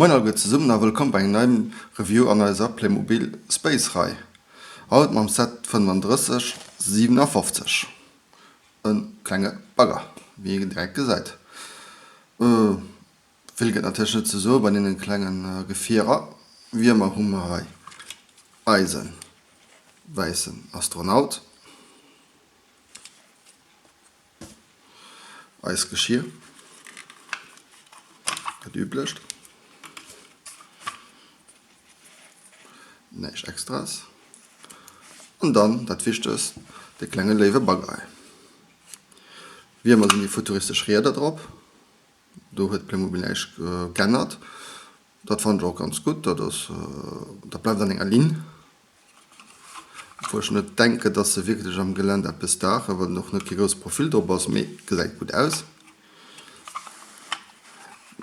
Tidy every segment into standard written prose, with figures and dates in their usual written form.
Moin alleguer zesummen a wëllkomm bei engem neien Review an eiser Playmobil Space Rei. Haut mam Set 35 57, e klenge Bagger, wéi een direkt gesäit. Vill gëtt natierlech net ze soe bei deene klenge Gefierer. Wéi ëmmer hu mer hei eise wäissen Astronaut. Eis Geschir, dat üblecht, näischt Extraes. An dann dat Wichtegst, de klenge léiwe Bagger. Wéi ëmmer sinn déi futuristesch Rieder drop, do huet Playmobil näischt geännert. Dat fannen ech och ganz gutt, dat ass, dat bleift an enger Linn. Obwuel ech net denken, dass se wierklech am Gelände eppes daachen, well och net kee grousse Profil drop ass, mee gesäit gutt aus.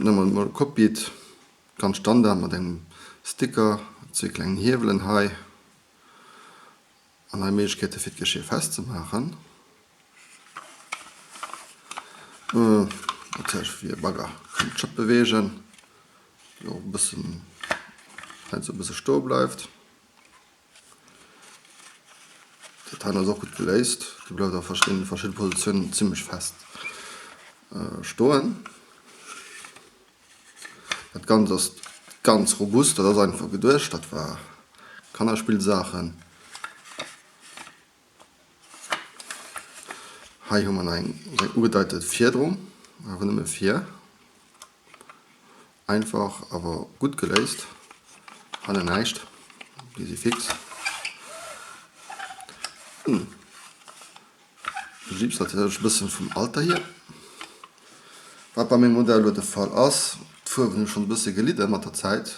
Nëmmen emol Cockpit, ganz Standard mat engem Sticker, zwee klengen Hiewelen hei an hei Méiglechkeete fir d'Geschier festzemaachen. Natierlech wéi e Bagger kann d'Schëpp beweegen, déi och e bëssen heiansdo e bësse stoe bleift. Dat heien ass och gutt geléist, déi bleift a verschiddene Positiounen zimmlech fest stoen. Dat Ganzt ass ganz robust, dat ass einfach geduecht, dat war Kannerspillsaachen. Hei hu mer nach eng ugedeitet Fiederung, awer nëmme vir. Einfach awer gutt geléist. Hannen näischt, déi si fix. De Jeeps natierlech e bëssen vum Alter hier. Wat bei mengem Modell elo de Fall ass, d'Fuerwen hu schonn e bësse gelidde mat der Zäit.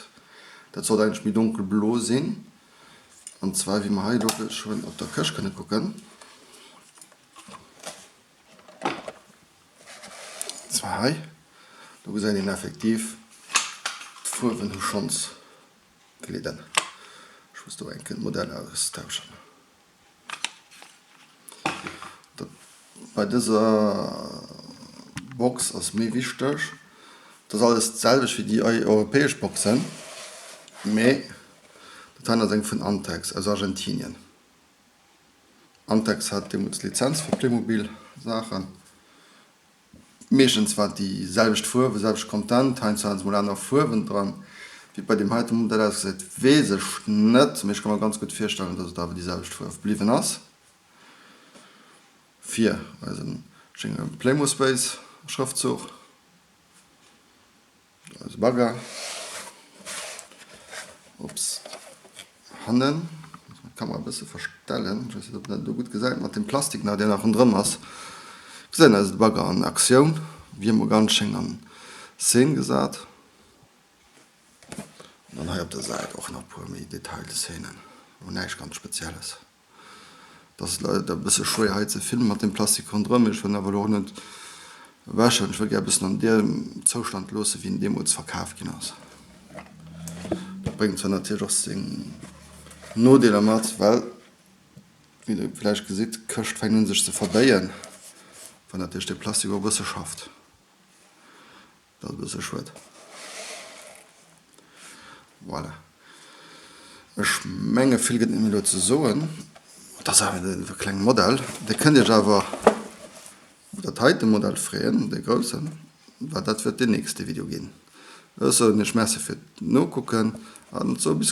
Dat sollt eigentlech méi donkelblo sinn. An zwar wéi mer hei elo geschwënn op der Këscht kënne kucken. An zwar hei, do gesäit een effektiv, d'Fuerwen hu schonns gelidden. Ech muss do eng Kéier d'Modell austauschen. Bei dëser Box ass méi wichteg, et ass alles d'selwecht wéi déi europäesch Boxen, mee dat hei ass eng vun Antex aus Argentinien. Antex hat deemools d'Lizenz fir Playmobil Saachen. Meeschtens war et déi selwecht Fuerwen, selwecht Content, heiansdo hate se mol aner Fuerwen dran. Wéi et bei deem heite Modell ausgesäit, weess ech net, mee ech ka mer ganz gutt virstellen, dass et awer déi selwecht Fuerf bliwwen ass. Fir eise schénge Playmospace Schrëftzuch. Eise Bagger. Ups. Hannen. Muss man d'Kamera e bësse verstellen. Ech weess net, ob een dat elo gutt gesäit mat deem Plastik nach, deen nach ronderëm ass. Gesäit eise Bagger an Aktioun. Wéi ëmmer ganz schéin an Szene gesat. An dann hei op der Säit och nach e puer méi Detailszenen. Awer näischt ganz Spezielles. Et ass leider e bësse schwéier hei ze filmen mat deem Plastik ronderëm, mee ech wëll en awer elo och net ewechhuelen. Ech wëll gär e bëssen an deem Zoustand loosse wéi en deemools verkaf ginn ass. Dat bréngt zwar natierlech och seng Nodeeler mat, well wéi der vläicht gesitt, d'Këscht fänkt un sech ze verbéien, well natierlech dee Plastik och e bësse schafft. Dat ass e bësse schued. Voilà. Ech menge vill gëtt net méi elo ze soen. Et ass awer e klenge Modell. Dir kënnt Iech awer op dat heite Modell freeën, dee groussen, well dat wäert deen nächste Video ginn. Ech soen Iech Merci fir d'Nokucken an soe bis.